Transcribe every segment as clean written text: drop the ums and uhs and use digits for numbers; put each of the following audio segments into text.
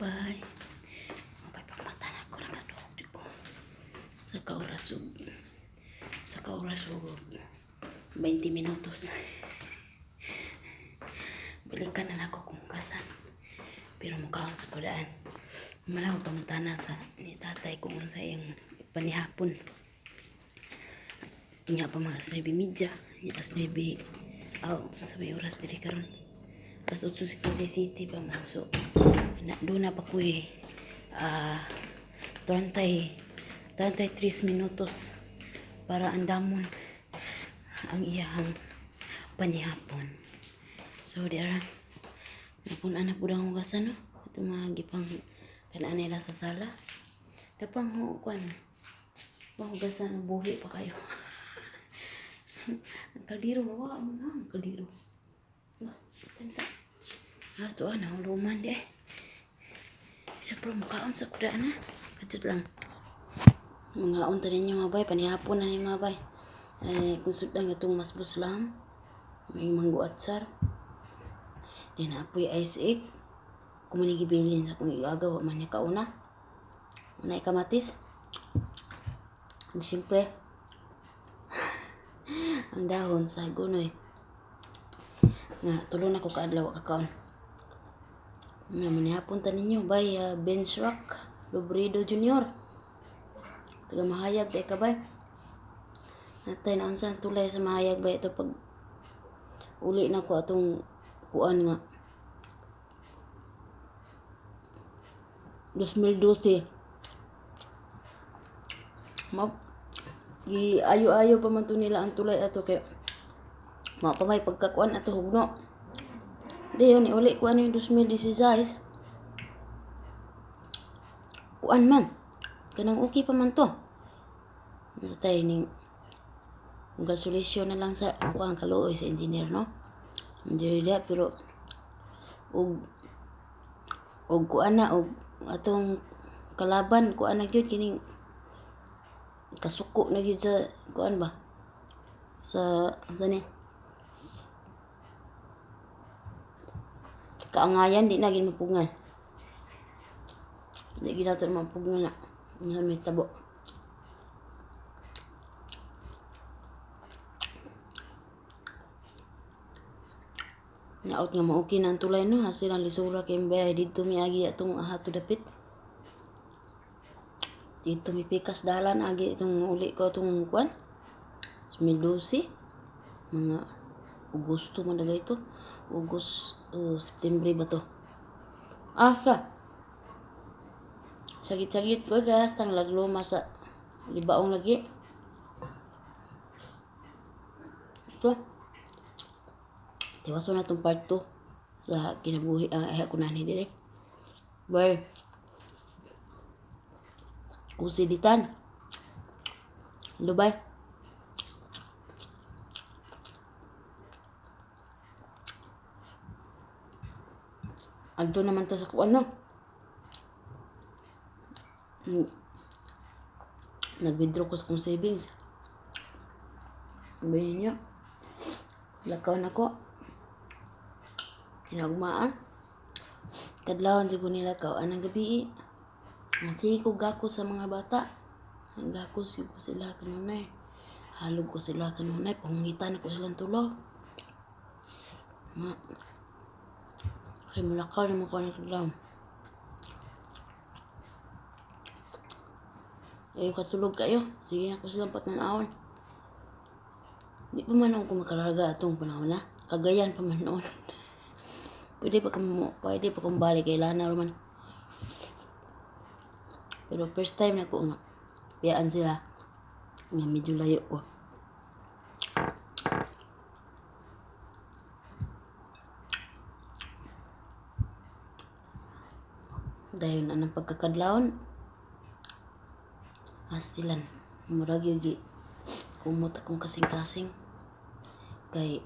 Bay. Mabay pagmata na ako, nakatuog jud ko. Sa ka oras ug sa ka oras ug 20 minutos. Balikan na nako kung kasan. Pero mukhaon sa kudaan. Wala ko pangutana sa ni tatay kung unsa iyang panihapon. Nya pa mga alas 9:30. Nya alas 9. Aw, sa may oras diri karon. Alas 8:57 pa man. So, na, doon na pa ko eh. 33 minutos para andamon ang iyahang panihapon. So, di ara. Napun-an na po ang hugasan, no? Ito mga gipang kanaan nila sa sala. Dapang ho, kuan. Panghugasan, buhi pa kayo. Ang kaldero, wa mo na ang kaldero. Wah, tansa. Ah, to ah, nahuluman di eh. Isa pro mukaon sa kudaan na. Kadtut lang. Mga unta ninyo mga bay, panihapon na ni mga bay. Ay, kung sudang itong masbus lang. May manggo atsar. Di na apoy ice egg. Kung manigibilin sa akong igagawa man niya kauna. Unay kamatis. Ug siyempre, ang dahon sa gunoy. Nga, tulo na ko kaadlaw kakaon. Nga, manihapon ta ninyo bay Bench Rock Lubrido Jr. Taga Mahayag day ka bay. Natay na unsa tulay sa Mahayag bay ito pag uli na ko atong kuan nga 2012. Ma gi ayo-ayo pa man to nila ang tulay ato kay mao pa may pagkakuan ato hugno. Di yun, uli ko ano yung 2016. Kuan man. Kanang okay pa man to. Natay ning congratulations na lang sa kuan kaluoy sa engineer, no? Engineer dia, pero og og kuan na og atong kalaban kuan na gyud kining kasuko na gyud sa kuan ba sa sa ni kaangayan di na gid mapugngan. Di gid nato mapugngan na nga may tabo. Naot nga mauki na ang tulay no, hasil ang lisura kay mbay didto miagi atong ahato dapit. Dito mi pikas dalan agi itong uli ko atong kuan. 2012 mga Agosto man dagay ito. August o September ba to? Asa? Sagit-sagit ko kaya tang lagluma sa libaong lagi. Ito. Tiwaso na itong part 2 sa kinabuhi ay ako na ni dire. Bye. Kusiditan. Lubay. Adto naman ta sa kuan no. Nag-withdraw ko sa kong savings. Sabi niyo, lakaw na ko. Hinagmaan. Kadlawon di ko nilakaw anang gabi. Sige ko gako sa mga bata. Gako ko sila kanunay. Halog ko sila kanunay. Pangungitan ko silang tulo. Nga. Kay mulakaw naman ko ng kadlaw. Ayaw katulog kayo. Sige ako silang patanawon. Di pa man ako makararga atong panahon na. Kagayan pa man noon. Pwede pa kong balik kay Lana man. Pero first time na ko nga. Biyaan sila. Nga medyo layo ko. Dayon anang pagkakadlawon. Astilan. Murag yugi. Kumot akong kasing-kasing. Kay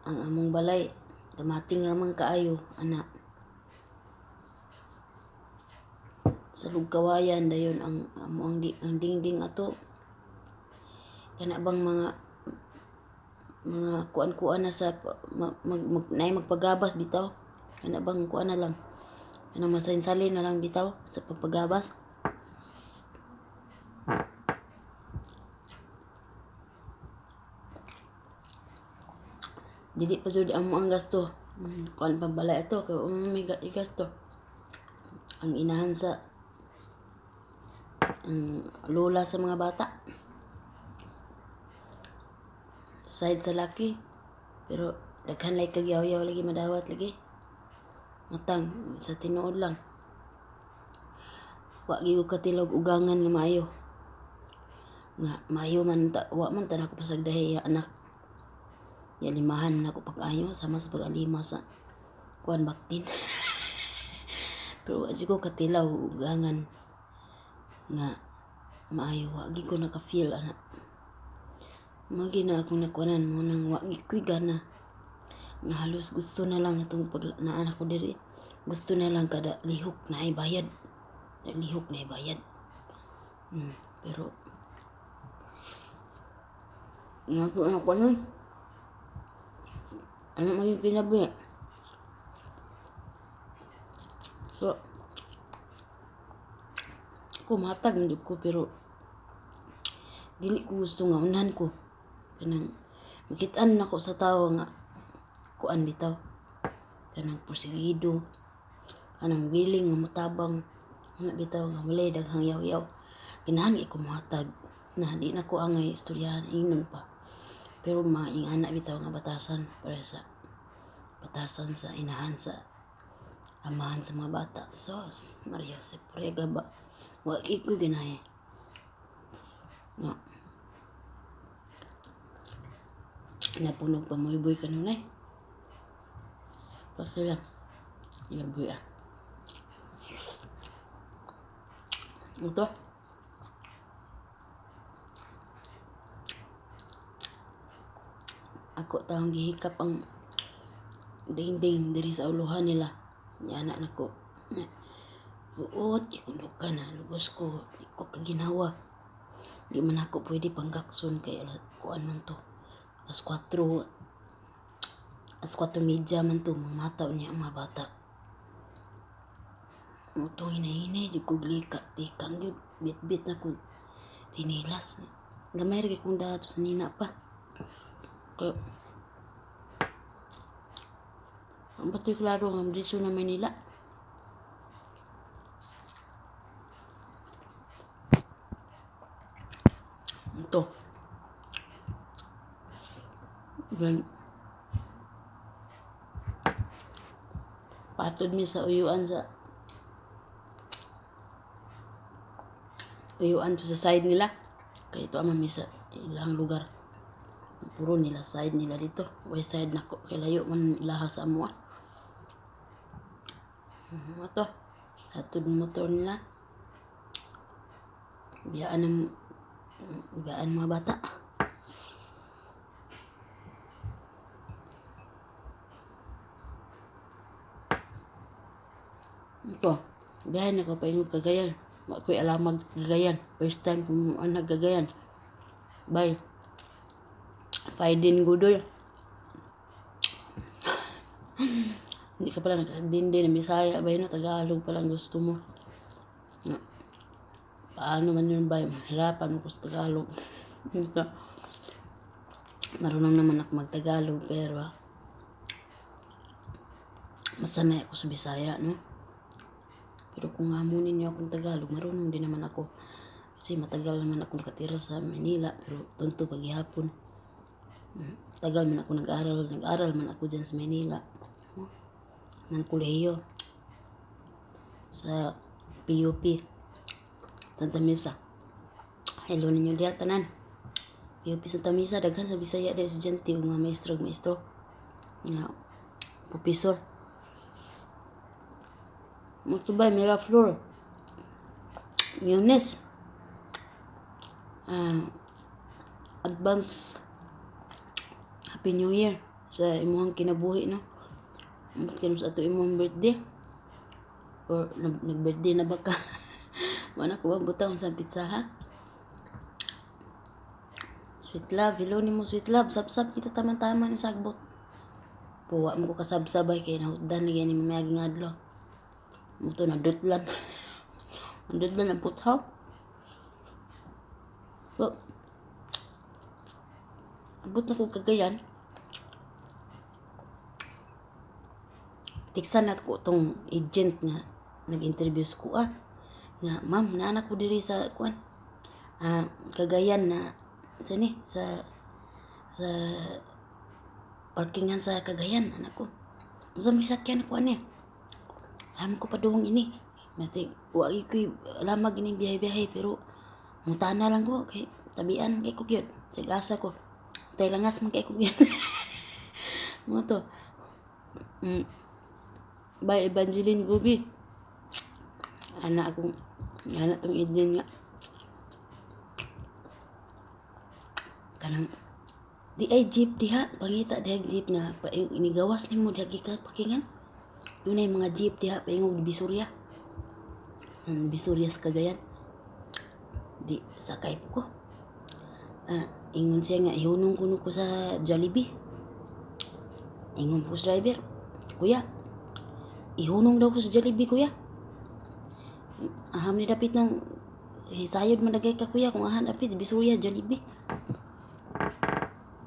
ang among balay kamating ramang kaayo ana. Sa lugkawayan dayon ang amo ang, di, ang dingding ato kana bang mga mga kuan-kuan na sa mag, mag, mag, naay magpagabas bitaw kana bang kuan na lang Anang masalinsalin na lang bitaw sa pagpagabas. Dili pa jud ang ang gasto. Kuan pambalay ato kay may gasto. Ang inahan sa ang lola sa mga bata. Side sa laki. Pero daghan lay kag yaw-yaw lagi madawat lagi. Matang sa tinuod lang. Wa gyud ko katilog ugangan nga maayo. Nga maayo man ta, wa man ta nako pasagdahi ya anak. Ya limahan nako pag-ayo sama sa pag-alima sa kuan baktin. Pero wa jud ko katilaw ugangan nga maayo, wa gyud ko naka-feel ana. Mao gyud na akong nakuanan mo nang wa gyud ko'y gana. Nga halos gusto na lang itong pag naan ako diri. Gusto na lang kada lihok na ay bayad. Lihok na ay bayad. Pero nga ko ako nun. Ano man yung kinabuhi? So, ako matag man jud ko pero dili ko gusto nga unahan ko. Kanang makitaan nako sa tawo nga kuan bitaw. Kanang porsigido, kanang willing nga motabang, ana bitaw nga walay daghang yaw-yaw. Ganahan ko mohatag na di na ko angay istoryahan ingnon pa. Pero maingana bitaw nga batasan para sa batasan sa inahan sa amahan sa mga bata. Sos, Maria Jose Prega ba? Wa ko ginahe. Nga. Napunog pa mo iboy kanunay. Basta lang. Iboy ah. Ito. Ako taong gihikap ang dingding diri sa uluhan nila. Yana nako. Uot, ikundo ka na. Lugos ko. Di ko kaginawa. Di man ako pwede panggakson kay kuan man to. Alas 4. Alas 4:30 man to. Mamataw niya ang mga bata. Mutong hinahinay, di ko glika. Tikang yun. Bit-bit na ko. Tinilas. Gamay ra kay kong dato sa nina pa. Kaya, ang bato'y klaro nga dito na Manila. Ito. Gan. Patod mi sa uyuan sa uyuan to sa side nila. Kaya ito ama mi sa ilang lugar. Puro nila side nila dito. West side nako kay layo man ilaha sa amoa. Ato. Atod motor nila. Biyaan ang biyaan mga bata. Ito. Biyahan ako pa ingog Cagayan. Wa ko'y alamag Cagayan. First time kung anak Cagayan. Bye. Faidin gudoy. Hindi ka pala nagkadindi ng Bisaya ba yun? Tagalog pala ang gusto mo. Paano man yun ba? Mahirapan ko sa Tagalog. Ito. Marunong naman ako magtagalog pero masanay ako sa Bisaya, no? Pero kung hamunin niyo akong Tagalog, marunong din naman ako. Kasi matagal naman ako nakatira sa Manila, pero tunto paghihapon. Tagal man ako nag-aral, nag-aral man ako dyan sa Manila. Ng kolehiyo. Sa PUP. Santa Mesa. Hello ninyo diya, tanan. PUP Santa Mesa, daghan sa Bisaya diya estudyante ug mga maestro ug maestro. Nga professor. Mutubay Miraflor. Munes. Advance Happy New Year sa imuhang kinabuhi, no? Ambot karon sa ato imong birthday. Or nag-birthday na ba ka? Wala ko ba butang sa pizza ha? Sweet love, hello nimo sweet love. Sabsab kita taman-taman ni sagbot. Puwa mo ko kasabsabay kay nahutdan lagi ni mamayaging adlaw. Ito nadutlan. Nadutlan ang puthaw. So, abot na ko Cagayan. Tiksan na ko tong agent nga nag-interview sa kuha. Nga, ma'am, naanak ko diri sa kuan. Cagayan na sa ni sa sa parkingan sa Cagayan anak ko. Unsa may sakyan ko ani? Alam ko padung ini. Mati wa ko'y lamag ini biyahe-biyahe pero mutana lang ko kay tabian kay ko gyud. Sigasa ko. Tay langas man kay ko gyud. Mo to. Bye Evangeline Gubi. Ana akong ana tong agent nga kanang di ay jeep diha pangita diha jeep na pa, inigawas nimo diha gikan parkingan. Dunay mga jeep diha paingog Divisoria. Ang Divisoria sa Cagayan. Di sakay po ko. Ingon siya nga ihunong kuno ko sa Jollibee. Ingon po sa driver, "Kuya, ihunong daw ko sa Jollibee, kuya." Aham ni dapit ng hisayod man dagay ka, kuya, kung ahan dapit Divisoria Jollibee.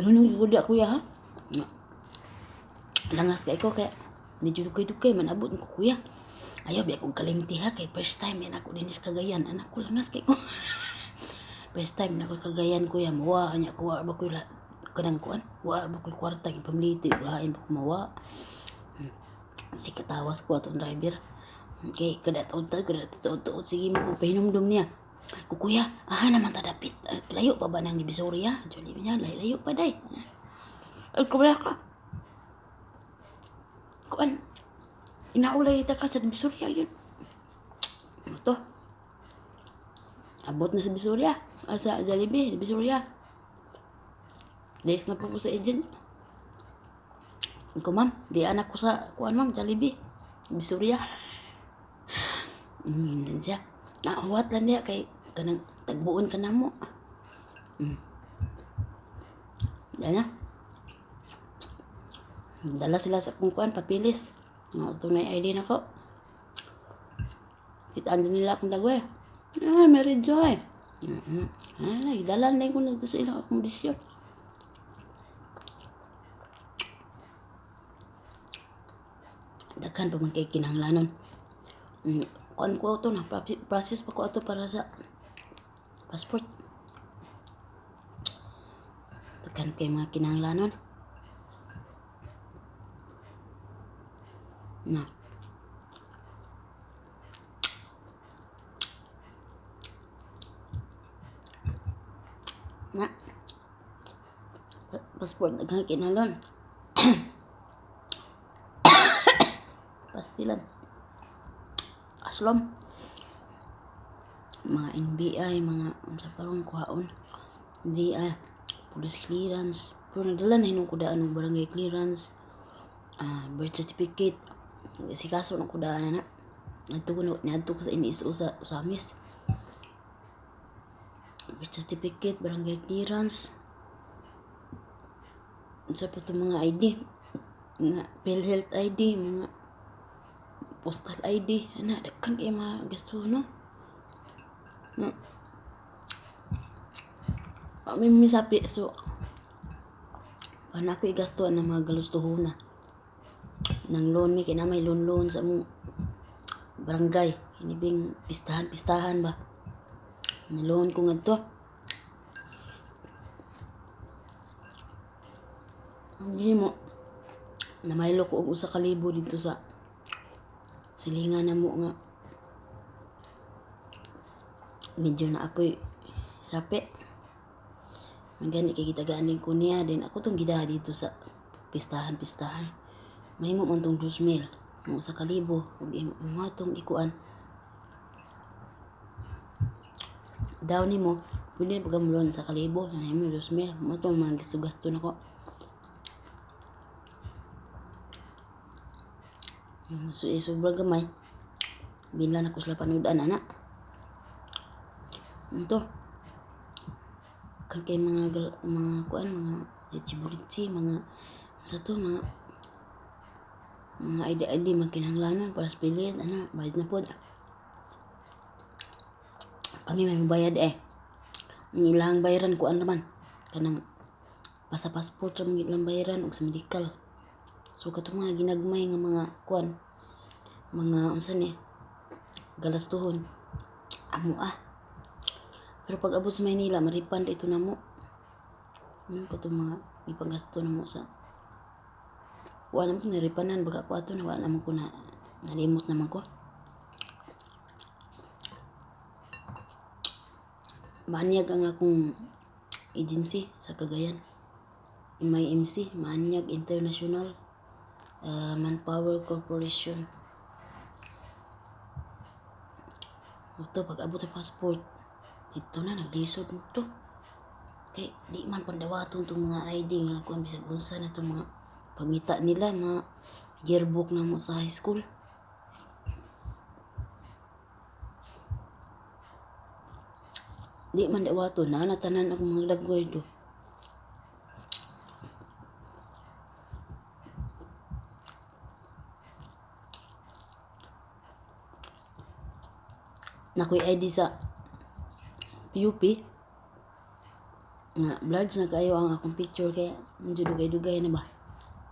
Ihunong ko diha, kuya, ha. Nga. Langas kay ko kaya medyo dugay-dugay man abot ko, kuya. Ayaw biya kog kalimti ha kay first time yan ako dinis Cagayan. Anak ko langas kay ko. First time na ako Cagayan, kuya, mawa nya ko wa ba ko kanang kuan, wa ba ko kwarta pamliti, hain ba ko mawa. Si katawas ko atong driver. Okay, kada taod kada taod taod sige mo ko pahinumdum niya. Ko kuya, aha naman ta dapit. Layo pa ba nang Divisoria? Jollibee niya, layo pa day. Ay, kumala ka. Kuan, inaulay ta ka sa Divisoria yun. Ano to? Abot na sa Divisoria. Sa Jollibee, Divisoria. Next na po ko sa agent. Ko ma'am, di anak ko sa kuan ma'am, Jollibee. Divisoria. Din siya. Nahuwat lang niya kay kanang tagbuon ka na mo. Yan na. Dala sila sa kung kuan, papilis. Nga, ito na ID na ko. Kitaan din nila akong dagwe. Ah, Mary Joy. Ah, dala na ko na sa ilang akong. Daghan pa man kay kinahanglanon. Kuan ko ato na process pa ko ato para sa passport. Daghan kay mga kinahanglanon. Na. Na. Passport daghan kinahanglan. Pastilan. Aslom. Mga NBI, mga unsa pa ron kuhaon. Hindi police clearance. Pero nagdala na hinong kudaan og barangay clearance, birth certificate. Si kaso ng kudaan na. Adto ko niadto ko sa NSO sa Osamis. Birth certificate, barangay clearance. Unsa pa to mga ID? Mga PhilHealth ID, mga postal ID, ana daghan kay mga gasto no. Kami misapi so paano ako igasto ang mga galustuhona nang loan mi kay na may loan loan sa among barangay inibing pistahan pistahan ba na loan ko ngadto. Ang gihimo namaylo ko og 1,000 dito sa silingan na mo nga medyo na apoy sapi. Magani kay gitagaan ko niya din ako tong gidaha dito sa pistahan-pistahan. Mahimo man tong 2,000 ang 1,000 ug imo tong ikuan. Daw nimo pwede pa gamlon sa kalibo, mahimo 2,000 mo tong mga gasto-gasto nako. So, sobra gamay. Binlan ako sila panudan, anak. Ito. Kay mga mga kuan, mga litsi-bulitsi, mga sa to, mga Mga ID ID man kinahanglanon para sa pilit ana, bayad na pod. Kami may bayad eh. Ang ilang bayaran kuan naman kanang basta passport ra man ilang bayaran ug sa medical. So katong mga ginagmay nga mga kuan, mga unsa ni galastuhon amo ah. Pero pag abot sa Maynila, ma-refund ito namo. Yung katong mga ipanggasto namo sa wala naman ko na-refundan baga ko ato na wala naman ko na nalimot naman ko. Maanyag ang akong agency sa Cagayan. MIMC, Maanyag International Manpower Corporation. Ito, pag abot sa passport, dito na, naglisod nito. Kay, di man pandawaton itong mga ID nga kuan bisag unsa na itong mga pangita nila, mga yearbook na mo sa high school. Di man dawaton na natanan akong mga dagway do. Nakoy ID sa PUP nga blurred na kayo ang akong picture kaya medyo dugay-dugay na ba.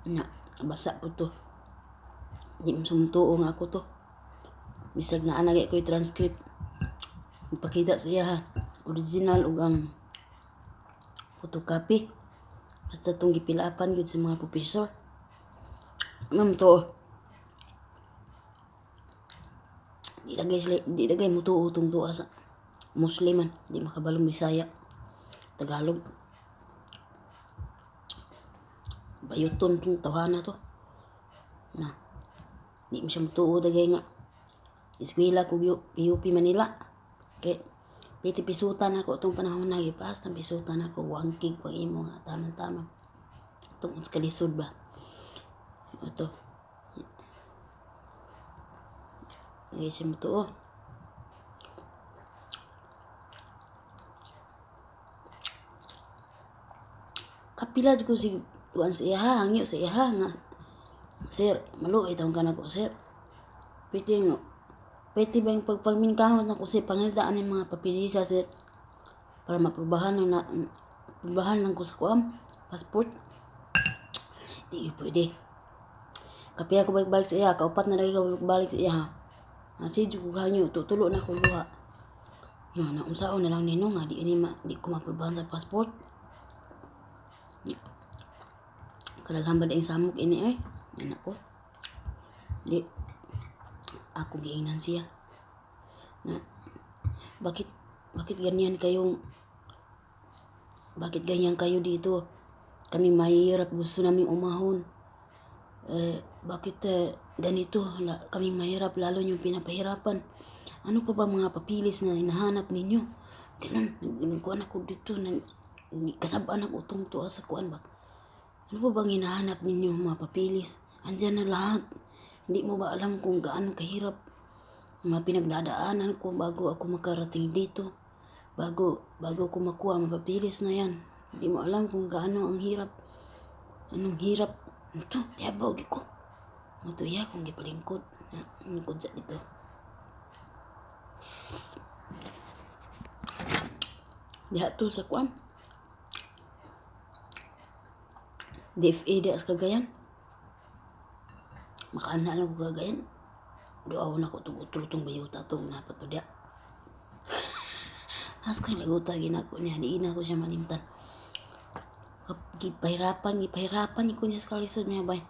Nga basa po to. Di mo sumutuo nga ako to. Bisag naa na ko'y transcript. Ipakita sa iya ha. Original ug ang photocopy. Basta tong gipilapan gyud sa mga professor. Ma'am to. Di lagay sila, di lagay mo tuo tong tuwa sa Muslim man, di makabalong Bisaya, Tagalog. Bayuton tong tawhana to. Na. Di mo siya mutuo dagay nga. Eskwela ko PUP Manila. Kay piti pisutan ako itong panahon na gipas ang pisutan ako wangkig pag imo nga taman-taman. Tungod sa kalisod ba. Ito. Lagay siya mutuo. Kapila ko si tuan sa iya, hangyo sa iya nga sir, maluoy taong ka nako sir. Pwede nga, pwede ba yung pagpagmingkahon nako sir, pangalitaan ng mga papilisa sir, para maprobahan na, maprobahan lang ko sa kuam, passport. Di yun pwede. Kapila ko balik-balik sa iya, kaupat na lagi ko balik-balik sa iya. Si ko hangyo, tutulo na ko luha. Nga, naunsaon na lang nino nga, di, ni ma, di ko maprobahan sa passport. Kalaghan ba ang samok ini eh? Anak ko. Di, ako giingnan siya. Na, bakit ganyan kayong, bakit ganyan kayo dito? Kami mahirap, gusto naming umahon. Eh, bakit ganito? Kami mahirap, lalo niyong pinapahirapan. Ano pa ba mga papilis na hinahanap ninyo? Ganun, nagkuhan ako dito, kasabaan ako itong tuwa sa kuan ba? Ano pa bang hinahanap ninyo mga papilis? Andyan na lahat. Hindi mo ba alam kung gaano kahirap mga pinagdadaanan ko bago ako makarating dito? Bago ko makuha ang papilis na yan. Hindi mo alam kung gaano ang hirap. Anong hirap? Ito, tiyabaw ko. Ito iya kung gipalingkod. Lingkod sa dito. Diha to sa kuan. DFA diha sa Cagayan. Makaana lang ko Cagayan. Duaw na ko tug utol tong bayuta to napat to diha. As kang laguta ginako niya, di na ko siya malimtan. Gipahirapan ko niya sa kalisod niya bay.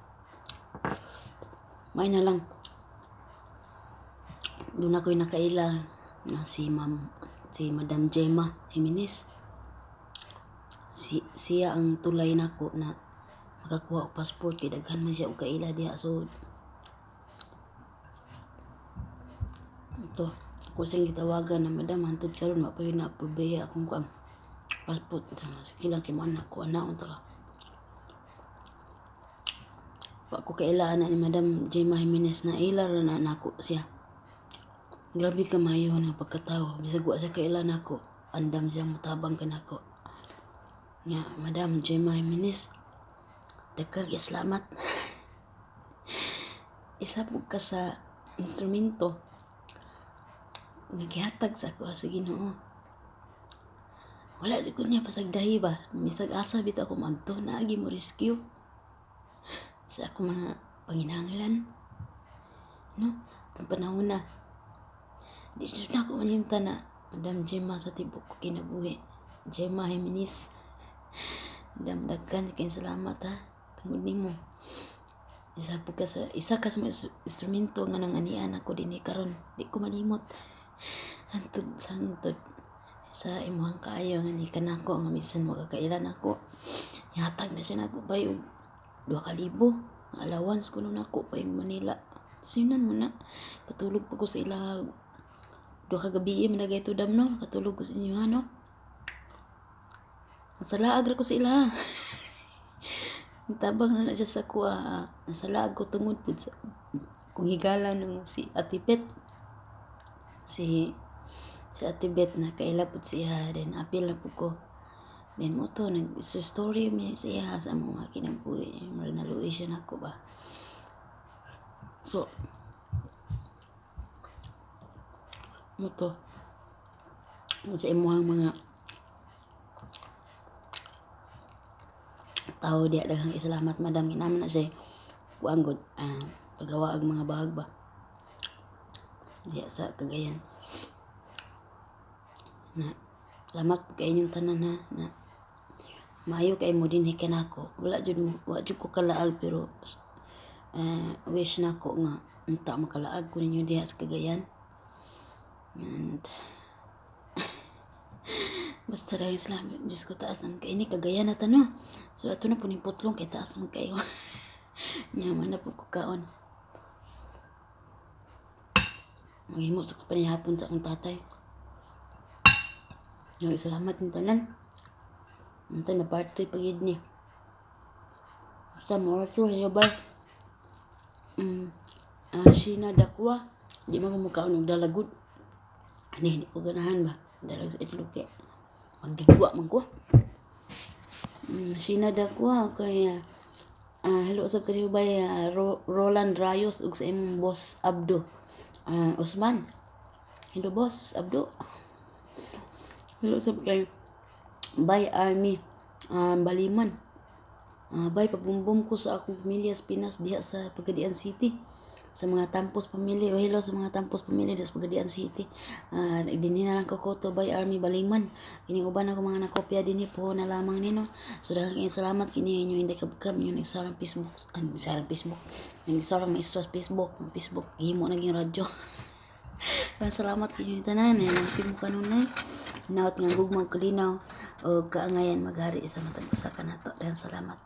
May na lang. Doon ako'y nakaila na si Ma'am, si Madam Gemma Jimenez. Siya ang tulay nako na makakuha og passport kay daghan man siya og kaila diha. So ito, ako siyang gitawagan na madam hantod karon wa pa yun na approve akong kuan passport. Sige lang kay mo anak ko ana unta ka. Wa ko kaila ana ni Madam Gemma Jimenez na ila ra na nako siya. Grabe ka maayo nga pagkatawo. Bisag wa siya kaila nako, andam siya motabang kanako. Nga Madam Gemma Jimenez, daghang salamat. Isa pud ka sa instrumento nga gihatag sa ako sa Ginoo. Wala jud ko niya pasagdahi ba. Misag asa bitaw ako maadto, naagi mo rescue sa ako mga panginahanglan. No? Itong panahon na. Di jud na ako malimtan na Madam Gemma sa tibok ko kinabuhi. Gemma Jimenez. Madam, daghan kay salamat ha. Tungod nimo. Isa ka sa mga instrumento nga nanganian ako dinhi karon. Di ko malimot. Hantod sa hangtod sa imuhang kaayo nga ni kanako nga minsan makakailan ako. Ihatag na siya nako bay og 2,000. Ang allowance kuno nako pa yung Manila. Sinan mo na. Patulog pa ko sa ila 2 ka gabi man nagay dam, no. Katulog ko sa inyo ha, no. Nasalaag ra ko sa ila. Tabang na na siya sa kuha. Nasalaag ko tungod pud sa kung higala nung si Ate Beth. Si Ate Beth na kaila pud siya, then apil na pud ko. Then mo to nag so story mi siya sa mga kinabuhi. Murag naluoy siya nako ba. So mo to sa imuhang mga tao diya, daghang salamat, madam. Ginaman na siya kuan gud, pagawa og mga bahag ba diya sa Cagayan. Na salamat po kay inyong tanan ha, na maayo kay mo dinhi kanako. Wala jud mo, wa jud ko kalaag, pero wish nako nga unta makalaag ko ninyo diha sa Cagayan. And basta dahil salamat. Diyos ko, taas naman kayo ni Cagayan na tano. So ato na po ning putlong kay taas naman kayo. Nyaman na po ko kaon. Maghimo sa kapanihapon sa akong tatay. Yung salamat ng tanan. Antay ma-party pag ni. Basta mo to bye. Sheena Dakwa. Di man ko mukaon og dalagod. Ani, hindi ko ganahan ba. Dalag sa itlog kay magdigwa man ko. Sheena Dakwa kay hello usab kaniyo bay, Roland Rayos ug sa imong boss Abdo. Usman. Hello, boss Abdo. Hello usab kay Bay Army Baliman. Bay, pabumbum ko sa akong pamilya sa Pinas diha sa Pagadian City. Sa mga Tampos pamilya, oh, hello sa mga Tampos pamilya diha sa Pagadian City. Dinhi na lang ko to, Bay Army Baliman. Kini uban ako mga nakopya dinhi po na lamang nino. So daghang kayong salamat kini inyo hindi kabkab inyo nagsarang Facebook, ano sarang Facebook. Nagsarang maestro sa Facebook, ang Facebook gihimo naging radyo. Daghang salamat kinyo tanan eh nang mo kanunay. Hinaot nga gugmag kalinaw o kaangayan maghari sa matag usa kanato. Daghang salamat.